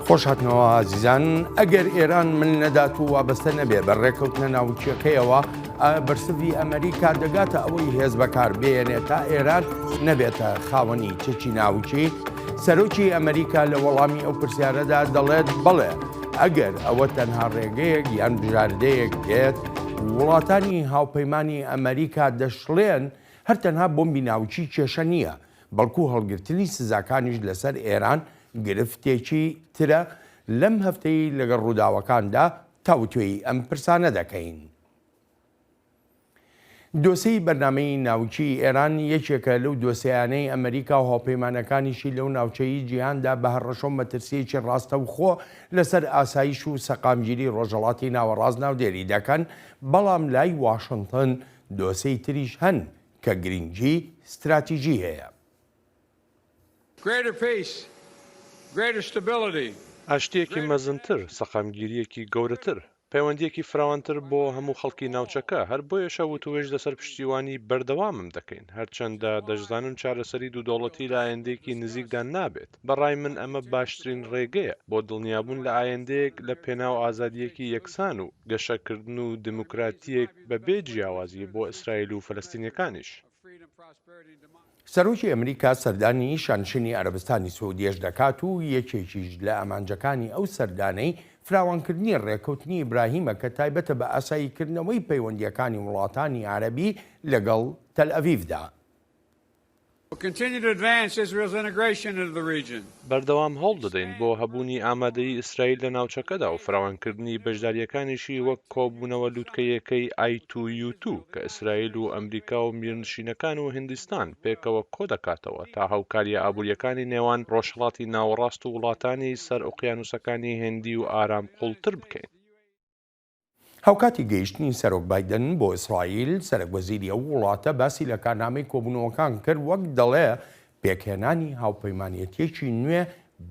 خۆشهاتنەوە ئازیزان، ئەگەر ئێران مل نەدات و وابەستە نەبێ بە ڕێکەوتنە ناوکیەکەیەوە، ئایا بەرسڤی ئەمریکا دەگاتە ئەوەی هێز بەکار بێنێ تا ئێران نەبێتە خاوەنی چەکی ناوکی؟ سەرۆکی ئەمریکا لە وەڵامی ئەو پرسیارەدا دەڵێت بەڵێ، ئەگەر ئەوە تەنها ڕێگەیەک یان بژاردەیەک بێت، وڵاتانی هاوپەیمانی ئەمریکا دەشڵێن هەر تەنها بۆمبی ناوکی کێشە نییە، بەڵکو هەڵگرتنی سزاکانیش لەسەر ئێران گرفتێکی ترە، لەم هەفتەی لەگەڵ ڕووداوەکاندا تاوتوێی ئەم پرسانە دەکەین. دۆسێی بەرنامەی ناوکیی ئێران یەکێکە لەو دۆسێیانەی ئەمریکا و هاوپەیمانەکانیشی لەو ناوچەی جیهاندا بە هەڕەشە و مەترسییەکی ڕاستەوخۆ لەسەر ئاسایش و سەقامگیری ڕۆژهەڵاتی ناوەڕاست ناودێری دەکەن، بەڵام لای واشنتن دۆسێی تریش هەن کە گرنگی ستراتیژی هەیە. ئاشتییەکی مەزنتر، سەقامگیرییەکی گەورەتر، پەیوەندییەکی فراوانتر بۆ هەموو خەڵکی ناوچەکە، هەر بۆیەشە وتووێژ لەسەر پشتیوانی بەردەوامم دەکەین، هەرچەندە دەشزانم چارەسەری دوو دەوڵەتی لە ئایندەیەکی نزیکدا نابێت، بە ڕای من ئەمە باشترین ڕێگەیە بۆ دڵنیابوون لە ئایندەیەک لە پێناو ئازادییەکی یەکسان و گەشەکردن و دیموکراتییەک بەبێ جیاوازی بۆ ئیسرائیل و فەلەستینیەکانیش. سەرۆکی ئەمریکا سەردانی شانشینی عەرەبستانی سعودیەش دەکات و یەکێکیش لە ئامانجەکانی ئەو سەردانەی فراوانکردنی ڕێککەوتنی ئیبراهیمە کە تایبەتە بە ئاساییکردنەوەی پەیوەندییەکانی وڵاتانی عەرەبی لەگەڵ تەلئەڤیڤدا. بەردەوام هەوڵ دەدەین بۆ هەبوونی ئامادەیی ئیسرائیل لە ناوچەکەدا و فراوانکردنی بەشدارییەکانیشی وەک کۆبوونەوە لوتکەییەکەی ئای تو یو تو کە ئیسرائیل و ئەمریکا و میرنشینەکان و هیندستان پێکەوە کۆدەکاتەوە تا هاوکارییە ئابوورییەکانی نێوان ڕۆژهەڵاتی ناوەڕاست و وڵاتانی سەر ئۆقیانووسەکانی هیندی و ئارام قووڵتر بکەین. هاوکاتی گەیشتنی سەرۆک بایدن بۆ ئیسرائیل، سەرەکوەزیری ئەو وڵاتە باسی لە کارنامەی کۆبوونەوەکان کرد، وەک دەڵێ پێکهێنانی هاوپەیمانێتییەکی نوێ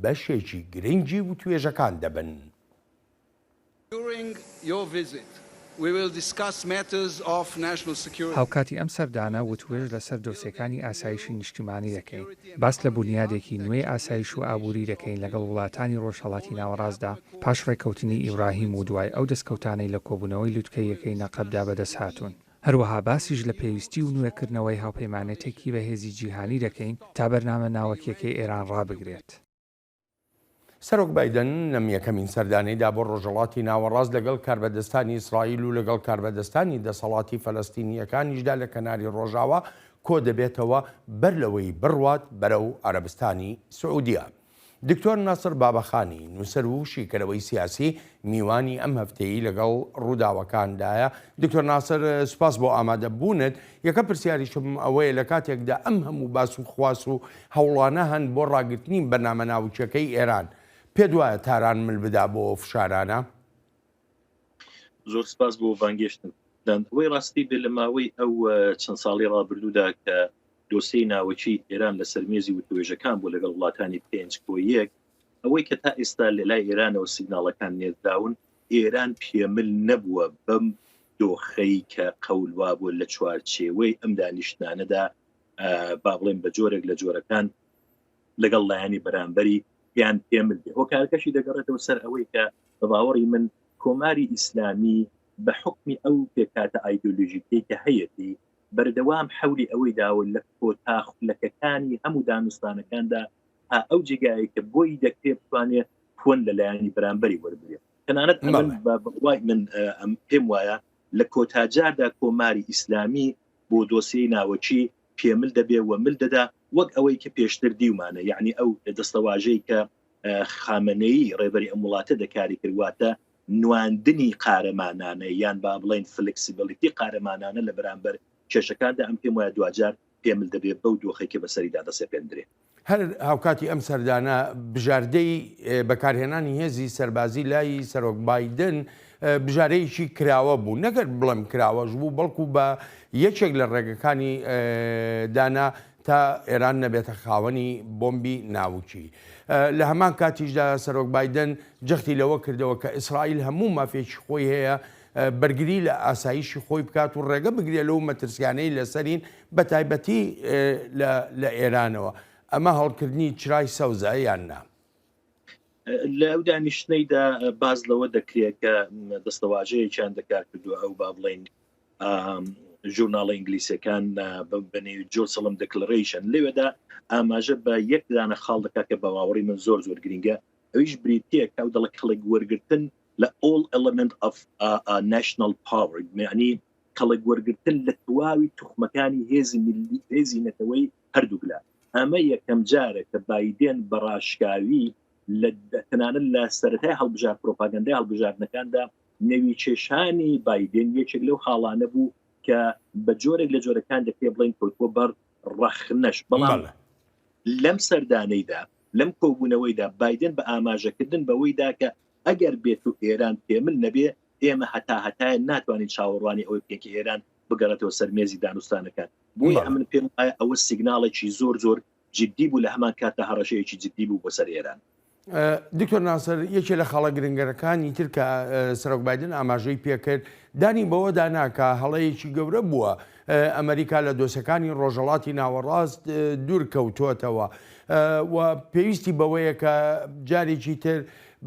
بەشێکی گرنگی وتوێژەکان دەبن. هاوکاتی ئەم سەردانە وتوێژ لەسەر دۆسێکانی ئاسایشی نیشتیمانی دەکەین، باس لە بونیادێکی نوێی ئاسایش و ئابووری دەکەین لەگەڵ وڵاتانی ڕۆژهەڵاتی ناوەڕاستدا، پاش ڕێککەوتنی ئیبراهیم و دوای ئەو دەستکەوتانەی لە کۆبوونەوەی لوتکەییەکەی نەقەبدا بەدەستهاتوون. هەروەها باسیش لە پێویستی و نوێکردنەوەی هاوپەیمانێتێکی بەهێزی جیهانی دەکەین تا بەرنامە ناوەکییەکەی ئێران ڕابگرێت. سەرۆک بایدن لەم یەکەمین سەردانەیدا بۆ ڕۆژهەڵاتی ناوەڕاست لەگەڵ کاربەدەستانی ئیسرائیل و لەگەڵ کاربەدەستانی دەسەڵاتی فەلەستینییەکانیشدا لە کەناری ڕۆژاوا کۆدەبێتەوە بەر لەوەی بڕوات بەرەو عەرەبستانی سعودیە. دکتۆر ناسر بابەخانی، نووسەر و شیکەرەوەی سیاسی، میوانی ئەم هەفتەیەی لەگەڵ ڕووداوەکاندایە. دکتۆر ناسر سوپاس بۆ ئامادەبوونت. یەکەم پرسیاریشم ئەوەیە لە کاتێکدا ئەم هەموو باس و خواس و هەوڵانە هەن بۆ ڕاگرتنی بەرنامە ناوکیەکەی ئێران، پێت وایە تاران مل بدا بۆ ئەو فشارانە؟ زۆر سپاس بۆ بانگێشتن. ئەوەی ڕاستی بێ لە ماوەی ئەو چەند ساڵی ڕابردوودا کە دۆسێی ناوەکی ئێران لەسەر مێزی وتوێژەکان بوو لەگەڵ وڵاتانی پێنج کۆ یەک، ئەوەی کە تا ئێستا لە لای ئێرانەوە سیگناڵەکان نێردراون، ئێران پێمل نەبووە بەم دۆخەی کە قەول وابووە لە چوارچێوەی ئەم دانیشتنانەدا با بڵێن بە جۆرێک لە جۆرەکان لەگەڵ لایەنی بەرامبەری پێیان پێمل بێ. هۆکارەکەشی دەگەڕێتەوە سەر ئەوەی کە بە باوەڕی من کۆماری ئیسلامی بە حوکمی ئەو پێکهاتە ئایدۆلۆژیکەی کە هەیەتی بەردەوام حەولی ئەوەی داوە لە کۆتا خولەکەکانی هەموو دانوستانەکاندا تا ئەو جێگایەی کە بۆی دەکرێ بتوانێ پۆن لە لایەنی بەرامبەری وەربگرێ. تەنانەت ئەمن بە بڕوای من ئەم پێم وایە لە کۆتا جاردا کۆماری ئیسلامی بۆ دۆسیەی ناوەکی پێمل دەبێ و مل دەدا وەک ئەوەی کە پێشتر دیومانە یعنی ئەو دەستەواژەی کە خامنەیی ڕێبەری ئەم وڵاتە دەکاری کرد واتە نواندنی قارەمانانە یان با بڵێین flexibility قارەمانانە لە بەرامبەر کێشەکاندا، ئەم پێم وایە دواجار پێمل دەبێت بەو دۆخەی کە بەسەریدا دەسەپێندرێ. هەر هاوکاتی ئەم سەردانە بژاردەی بەکارهێنانی هێزی سەربازی لای سەرۆک بایدن بژارەیەکی کراوە بوو، نەگەر بڵێم کراوەش بوو، بەڵکو بە یەکێک لە ڕێگەکانی دانا تا ئێران نەبێتە خاوەنی بۆمبی ناوکی. لە هەمان کاتیشدا سەرۆک بایدن جەختی لەوە کردەوە کە ئیسرائیل هەموو مافێکی خۆی هەیە بەرگری لە ئاسایشی خۆی بکات و ڕێگە بگرێت لەو مەترسیانەی لەسەرین بە تایبەتی لە ئێرانەوە. ئەمە هەڵکردنی چرای سەوزە یان نا؟ لە ئەو دانیشتنەیدا باس لەوە دەکرێت کە دەستەواژەیەکیان دەکار کردووە ئەو با بڵین ژورناڵە ئینگلیسیەکان بە نێوی Jerusalem Declaration لەوێدا ئاماژە بە یەک دانە خاڵ دەکات کە بە باوەڕی من زۆر زۆر گرینگە ئەویش بریتییە کە ئەو دەڵێ کەڵک وەرگرتن لە all element of national power یعنی کەڵک وەرگرتن لە تواوی توخمەکانی هێزی ملی هێزی نەتەوەی هەردووکلا ئەمە یەکەم جارە کە بایدێن بە ڕاشکاوی لە تەنانەت لە سەرەتای هەڵبژار پرۆپاگەندای هەڵبژاردنەکاندا نەویکێشانی بایدن یەکێک لەو خاڵانە بوو کە بە جۆرێک لە جۆرەکان دەکرێت بڵێین کەوتووە بەر ڕەخنەش، بەڵام لەم سەردانەیدا، لەم کۆبوونەوەیدا بایدن بە ئاماژەکردن بەوەیدا کە ئەگەر بێت و ئێران پێمل نەبێ، ئێمە هەتاهەتایە ناتوانین چاوەڕوانی ئەوەی بکەین کە ئێران بگەڕێتەوە سەر مێزی دانوستانەکان. بۆیە ئەمن پێم وایە ئەوە سیگناڵێکی زۆر زۆر جدی بوو لە هەمان کاتدا هەڕەشەیەکی جدی بوو بۆ سەر ئێران. دکتۆر ناسر، یەکێ لە خاڵە گرنگەکانی تر کە سەرۆک بایدن ئاماژەی پێکرد، دانی بەوەدا نا کە هەڵەیەکی گەورە بووە ئەمریکا لە دۆسەکانی ڕۆژهەڵاتی ناوەڕاست دوور کەوتووەتەوە و پێویستی بەوەیە کە جارێکی تر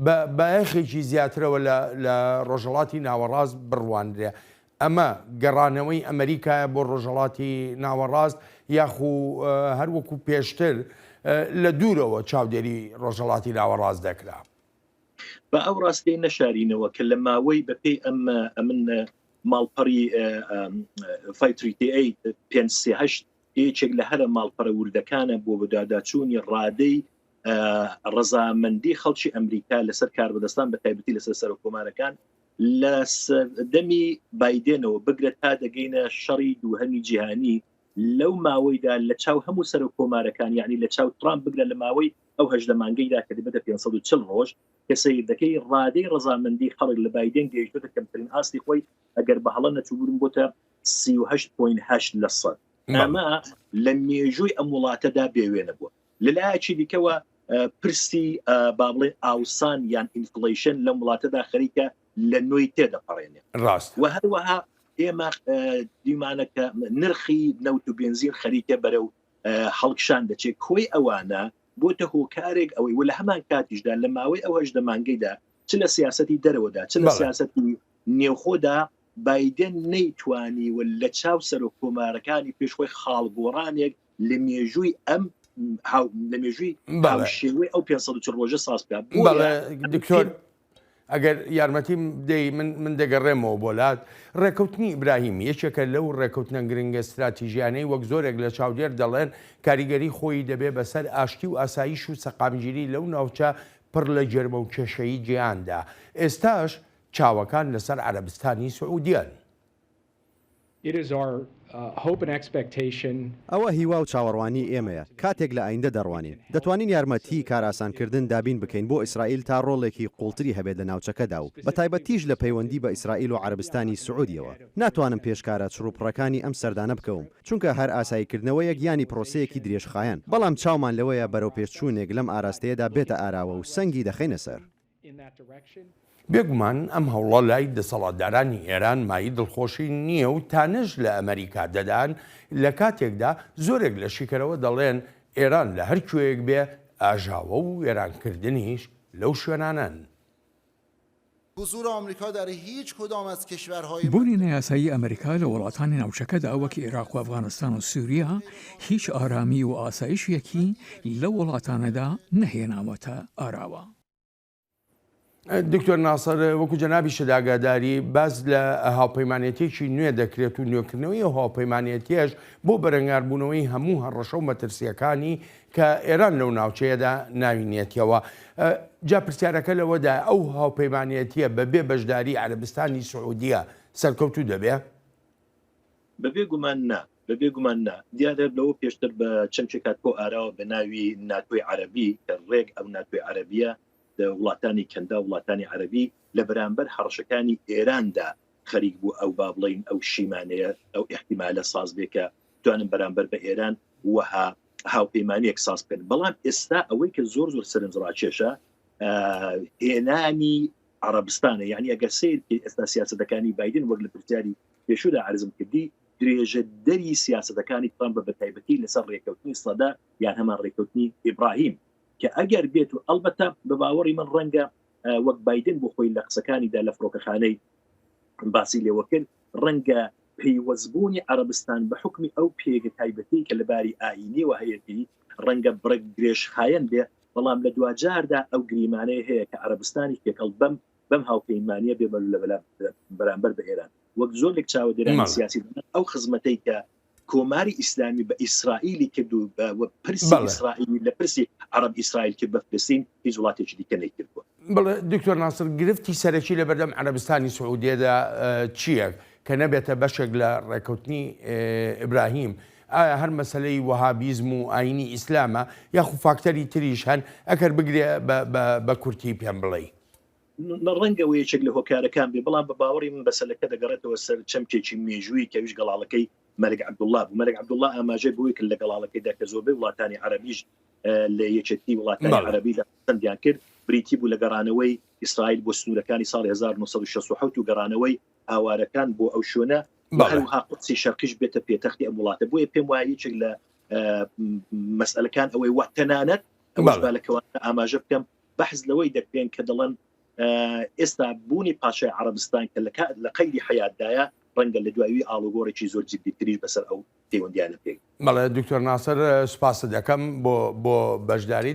بە بایەخێکی زیاترەوە لە ڕۆژهەڵاتی ناوەڕاست بڕوانرێ. ئەمە گەڕانەوەی ئەمریکایە بۆ ڕۆژهەڵاتی ناوەڕاست یاخو هەر وەکو پێشتر لە دوورەوە چاودێری ڕۆژهەڵاتی ناوەڕاست دەکرا؟ با ئەو ڕاستیەی نەشارینەوە کە لە ماوەی بە پێی ئەم ئەمن ماڵپەڕی 5338 538 یەکێک لە هەرە ماڵپەڕە وردەکانە بۆ بەدواداچوونی ڕادەی ڕەزامەندی خەڵکی ئەمریکا لەسەر کاربەدەستان بە تایبەتی لەسەر سەرۆککۆمارەکان لە سەردەمی بایدێنەوە بگرە تا دەگەینە شەڕی دووهەمی جیهانی لەو ماوەیدا لە چاو هەموو سەرۆک کۆمارەکان یعنی لە چاو ترامپ بگرە لە ماوەی ئەو 18 مانگەیدا کە دەبێتە 540 ڕۆژ کە سەیر دەکەی ڕادەی ڕەزامەندی خەڵک لە بایدێن گەیشتۆتە کەمترین ئاستی خۆی ئەگەر بە هەڵە نەچووبم بۆتە 38.8 لە سەد ئەمە لە مێژووی ئەم وڵاتەدا بێوێنە بووە لەلایەکی دیکەوە پرسی با بڵێن ئاوسان یان inflation لەم وڵاتەدا خەریکە لە نوێی تێدەپەڕێنێ ڕاست و هەروەها ئێمە دیمانە کە نرخی نەوت و بنزین خەریکە بەرەو هەڵکشان دەچێت کۆی ئەوانە بۆتە هۆکارێک ئەوەی و لە هەمان کاتیشدا لە ماوەی ئەو 18 مانگەیدا چ لە سیاستی دەرەوەدا چ لە سیاستی نێوخۆدا بایدن نەیتوانی و لە چاو سەرۆک کۆمارەکانی پێش خۆی خاڵگۆڕانێک لە مێژووی ئەم لە مێژووی شێوەی ئەو 540 ڕۆژە ساز بکات دکتۆر ئەگەر یارمەتیم دەی من من دەگەڕێمەوە بۆ لات ڕێکەوتنی ئیبراهیم یەکێکە لەو ڕێکەوتنە گرنگە استراتیژیانەی وەک زۆرێک لە چاودێر دەڵێن کاریگەری خۆی دەبێ بەسەر ئاشتی و ئاسایش و سەقامگیری لەو ناوچە پڕ لە گەرمە و کێشەیی جیهاندا ئێستاش چاوەکان لەسەر عەرەبستانی سعودیەن. ئەوە هیوا و چاوەڕوانیی ئێمەیە کاتێک لە ئایندە دەڕوانین. دەتوانین یارمەتیی کارئاسانکردن دابین بکەین بۆ ئیسرائیل تا ڕۆڵێکی قووڵتری هەبێت لە ناوچەکەدا و بەتایبەتیش لە پەیوەندی بە ئیسرائیل و عەرەبستانی سعودیەوە. ناتوانم پێش کارە چڕوپڕەکانی ئەم سەردانە بکەوم، چونکە هەر ئاساییکردنەوەیەک یانی پرۆسەیەکی درێژخایەن، بەڵام چاومان لەوەیە بەرەوپێشچوونێک لەم ئاراستەیەدا بێتە ئاراوە و سەنگی دەخەینە سەر. بێگومان ئەم هەوڵە لای دەسەڵاتدارانی ئێران مایەی دڵخۆشی نییە و تانەش لە ئەمەریکا دەدان، لە کاتێکدا زۆرێک لە شیکەرەوە دەڵێن ئێران لە هەر کوێیەک بێ ئاژاوە و وێرانکردنیش لەو شوێنانەن. بوونی نایاسایی ئەمریکا لە وڵاتانی ناوچەکەدا وەک ئێراق و ئەفغانستان و سوریا هیچ ئارامی و ئاسایشێکی لەو وڵاتانەدا نەهێناوەتە ئاراوە. دکتۆر ناسر وەکو جەنابیشت ئاگاداری باس لە هاوپەیمانێتیەکی نوێ دەکرێت و نوێکردنەوەی ئەو هاوپەیمانێتیەش بۆ بەرەنگاربوونەوەی هەموو هەڕەشە و مەترسیەکانی کە ئێران لەو ناوچەیەدا ناوینێتیەوە. جا پرسیارەکە لەوەدایە ئەو هاوپەیمانێتیە بە بێ بەشداری عەرەبستانی سعودیە سەرکەوتوو دەبێ؟ بەبێ گومان نا، بەبێ گومان نا. دیارە لەوە پێشتر بە چەمکێک هاتبووە ئاراوە بە ناوی ناتۆی عەرەبی کە ڕێک ئەو ناتۆی عەرەبیە وڵاتانی کەنداو وڵاتانی عەرەبی لە بەرامبەر هەڕەشەکانی ئێراندا خەریک بوو ئەو با بڵێین ئەو شیمانەیە ئەو ئیحتیمالە ساز بێ کە بتوانن بەرامبەر بە ئێران وەها هاوپەیمانیەک ساز بکەن بەڵام ئێستا ئەوەی کە زۆر زۆر سەرنجڕاکێشە هێنانی عەڕەبستانە یعنی ئەگەر سیر ئێستا سیاسەتەکانی بایدن وەک لە پرسیاری پێشودا عەرزم کردی درێژە دەری سیاسەتەکانی ترامپ بە تایبەتی لەسەر ڕێکەوتنی سەدە یان هەمان ڕێکەوتنی ئیبراهیم. کە ئەگەر بێت و ئەڵبەتە بە باوەڕی من ڕەنگە وەک بایدن بۆ خۆی لە قسەکانیدا لە فڕۆکەخانەی باسی لێوە کرد ڕەنگە پەیوەستبوونی عەرەبستان بە حوکمی ئەو پێگە تایبەتەی کە لە باری ئایینیەوە هەیەتی ڕەنگە بڕێک درێژخایەن بێ بەڵام لە دواجاردا ئەو گریمانەیە هەیە کە عەرەبستانی تێکەڵ بەم بەم هاوپەیمانیە بێ بە بەرامبەر بە ئێران وەک زۆرێک چاوەدێرانی سیاسی ئەو خزمەتەی کە کۆماری ئیسلامی بە ئیسرائیلی کرد و بە پرسی ئیسرائیلی لە پرسی عەرەب ئیسرائیل کرد بە فلستین هیچ وڵاتێکی دیکە نەیکردووە. بەڵێ دکتۆر ناسر گرفتی سەرەکی لەبەردەم عەرەبستانی سعودیەدا چییە کە نەبێتە بەشێک لە ڕێکەوتنی ئیبراهیم؟ ئایا هەر مەسەلەی وەهابیزم و ئاینی ئیسلامە یاخو فاکتەری تریش هەن ئەگەر بگرێ بە کورتی پێم بڵێی؟ ڕەنگە ئەوە یەکێک لە هۆکارەکان بێ، بەڵام بە باوەڕی من مەسەلەکە دەگەڕێتەوە سەر چەمکێکی مێژوویی کە ئەویش گەڵاڵەکەی مەلک عەبدوڵڵا بوو. مەلک عەبدوڵڵا ئاماژەی بەوەی کرد لە گەڵاڵەکەیدا کە زۆربەی وڵاتانی عەرەبیش لە یەکێتی وڵاتانی عەرەبیدا پەسەندیان کرد، بریتی بوو لە گەڕانەوەی ئیسرائیل بۆ سنوورەکانی ساڵی 1967 و گەڕانەوەی ئاوارەکان بۆ ئەو شوێنە و هەروەها قودسی شەرقیش بێتە پێتەختی ئەم وڵاتە. بۆیە پێم وایە یەکێک لە مەسئەلەکان ئەوەی وا تەنانەت ئەوەش با لە کەوانە ئاماژە بکەم بەحس لەوەی دەکرێن کە دەڵێن ئێستا بوونی پاشای عەرەبستان کە لە قەیدی حەیاتدایە ڕەنگە لە دوای وی ئاڵوگۆڕێکی زۆر جدیتریش بەسەر ئەو پەیوەندیانە پێک بەڵێ دکتۆر ناسر سوپاست دەکەم بۆ بۆ بەشداریت.